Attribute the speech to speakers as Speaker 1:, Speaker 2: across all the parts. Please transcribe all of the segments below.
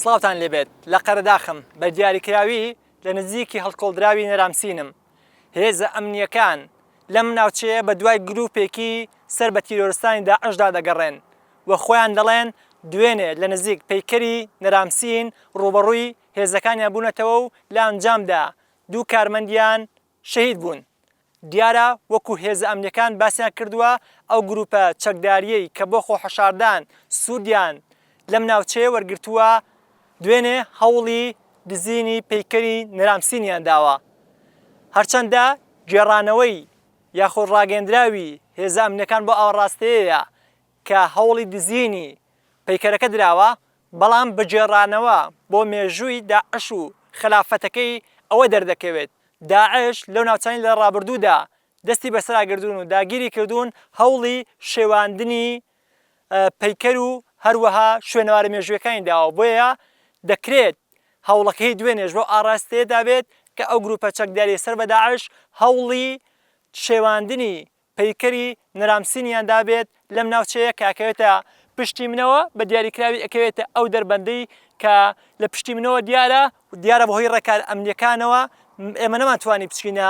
Speaker 1: سڵاوتان لێبێت لە قەرەداخم بە دیاریکراوی لە نزیکی هەڵکۆڵدراوی نەرامسینم هێزە ئەمنییەکان لەم ناوچەیە بە دوای گروپێکی سەر بە تیرۆرستانی داعشدا دەگەڕێن و خۆیان دەڵێن دوێنێ لە نزیک پەیکەری نەرامسین ڕووبەڕووی هێزەکانیان بوونەتەوە و لە ئەنجامدا دوو کارمەندیان شەهید بوون. دیارە وەکو هێزە ئەمنیەکان باسیان کردووە ئەو گروپە چەکداریەی کە بۆ خۆحەشاردان سوودیان لەم ناوچەیە وەرگرتووە دوێنێ هەوڵی دزینی پەیکەری نەرامسینیان داوە. هەرچەندە گێڕانەوەی یاخود ڕاگەیەندراوی هێزە ئەمنیەکان بۆ ئاوڕاستەیەیە کە هەوڵی دزینی پەیکەرەکە دراوە، بەڵام بە گێڕانەوە بۆ مێژووی داعش و خەلافەتەکەی ئەوە دەردەکەوێت داعش لەو ناوچانەی لە ڕابردوودا دەستی بەسەرا گردوون و داگیری کردوون هەوڵی شێواندنی پەیکەر و هەروەها شوێنەوارە مێژوویەکانی داوە بۆیە دەکرێت هەوڵەکەی دوێنێش بەو ئاڕاستەیەدا بێت کە ئەو گروپە چەکداریە سەر بە داعش هەوڵی شێواندنی پەیکەری نەرامسینیان دابێت لەم ناوچەیە کە ئەکەوێتە پشتی منەوە بە دیاریکراوی ئەکەوێتە ئەو دەربەندەی کە لە پشتی منەوە دیارە و دیارە بەهۆی ڕێکار ئەمنیەکانەوە ئێمە نەمانتوانی بچینە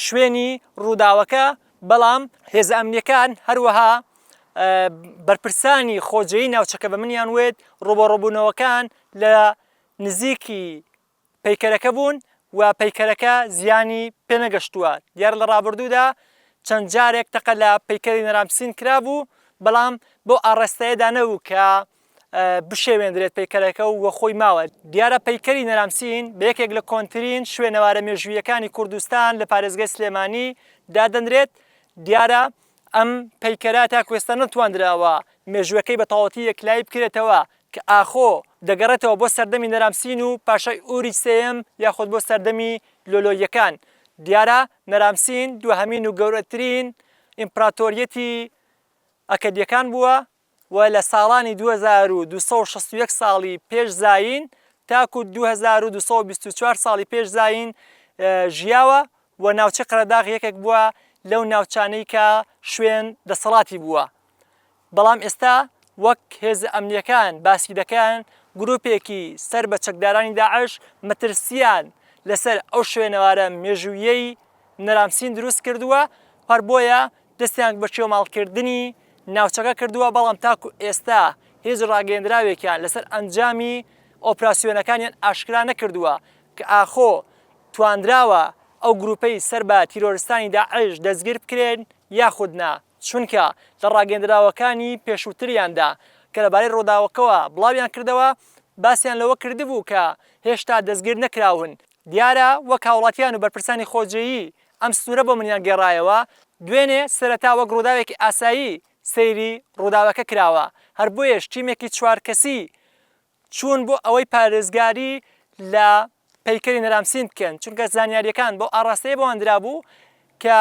Speaker 1: شوێنی ڕووداوەکە بەڵام هێزە ئەمنیەکان هەروەها بەرپرسانی خۆجێی ناوچەکە بە منیان وت ڕوبەڕوبوونەوەکان لە نزیکی پەیکەرەکە بوون و پەیکەرەکە زیانی پێنەگەشتووە، دیارە لە ڕابردوودا چەند جارێک تەقە لە پەیکەری نەرامسین کرابوو، بەڵام بەو ئاڕاستەیەدا نەبوو کە بشێوێندرێت پەیکەرەکە و خۆی ماوە. دیارە پەیکەری نەرامسین بە یەکێک لە کۆنترین شوێنەوارە مێژووییەکانی کوردستان لە پارێزگای سلێمانی دادەنرێت، دیارە ئەم پەیکەرە تاکو ئێستا نەتواندراوە مێژووەکەی بە تەواوەتی یەکلایی بکرێتەوە کە ئاخۆ دەگەڕێتەوە بۆ سەردەمی نەرامسین و پاشای ئوری سێیەم یاخود بۆ سەردەمی لۆلۆییەکان. دیارە نەرامسین دواهەمین و گەورەترین ئیمپراتۆریەتی ئەکەدییەکان بووە و لە ساڵانی 2261 ساڵی پێش زایین تاکو 2224 ساڵی پێش زایین ژیاوە و ناوچەی قەرەداغ یەکێک بووە لەو ناوچانەی کە شوێن دەسەڵاتی بووە. بەڵام ئێستا وەک هێزە ئەمنییەکان باسی دەکەن، گروپێکی سەر بە چەکدارانی داعش مەترسییان لەسەر ئەو شوێنەوارە مێژووییەی نەرامسین دروست کردووە، هەر بۆیە دەستیان بە کێوماڵکردنی ناوچەکە کردووە، بەڵام تاکو ئێستا هیچ ڕاگەیەندراوێکیان لەسەر ئەنجامی ئۆپراسیۆنەکانیان ئاشکرا نەکردووە کە ئاخۆ توانراوە ئەو گروپەی سەر بە تیرۆرستانی داعش دەستگیر بکرێن یاخود نا. چونکە لە ڕاگەیەندراوەکانی پێشووتریاندا کە لەبارەی ڕووداوەکەوە بڵاویان کردەوە، باسیان لەوە کردبوو کە هێشتا دەستگیر نەکراون. دیارە وەک هاوڵاتیان و بەرپرسانی خۆجێیی ئەم سنوورە بۆ منیان گێڕایەوە، دوێنێ سەرەتا وەک ڕووداوێکی ئاسایی سەیری ڕووداوەکە کراوە، هەر بۆیەش تیمێکی چوار کەسی چوون بۆ ئەوەی پارێزگاری لە پەیکەری نەرامسین بکەن، چونکە زانیارییەکان بەو ئاڕاستەیە بۆیان درابوو کە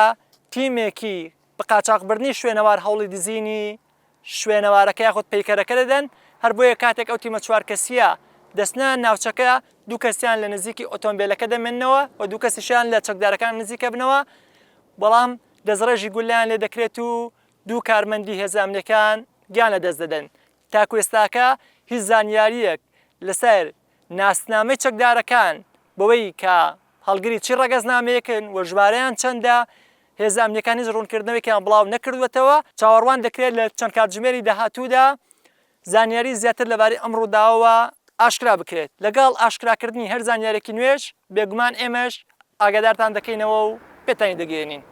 Speaker 1: تیمێکی بە قاچاخبردنی شوێنەوار هەوڵی دزینی شوێنەوارەکە یاخود پەیکەرەکە دەدەن، هەر بۆیە کاتێک ئەو تیمە چوار کەسییە دەچنە ناوچەکە دوو کەسیان لە نزیکی ئۆتۆمبێلەکە دەمێننەوە و دوو کەسیشیان لە چەکدارەکان نزیکەبنەوە، بەڵام دەستڕێژی گوللەیان لێدەکرێت و دوو کارمەندی هێزە ئەمنییەکان گیان لەدەست دەدەن. تاکو ئێستاکە هیچ زانیارییەک لەسەر ناسنامەی چەکدارەکان بەوەی کە هەڵگری چی ڕەگەزنامەیەکن و ژمارەیان چەندە، هێزە ئەمنییەکان هیچ ڕوونکردنەوەیەکیان بڵاو نەکردووەتەوە، چاوەڕوان دەکرێت لە چەند کاتژمێری داهاتوودا زانیاری زیاتر لەبارەی ئەم ڕووداوەوە ئاشکرا بکرێت، لەگەڵ ئاشکراکردنی هەر زانیارییەکی نوێش بێگومان ئێمەش ئاگادارتان دەکەینەوە و پێتانی دەگەیەنین.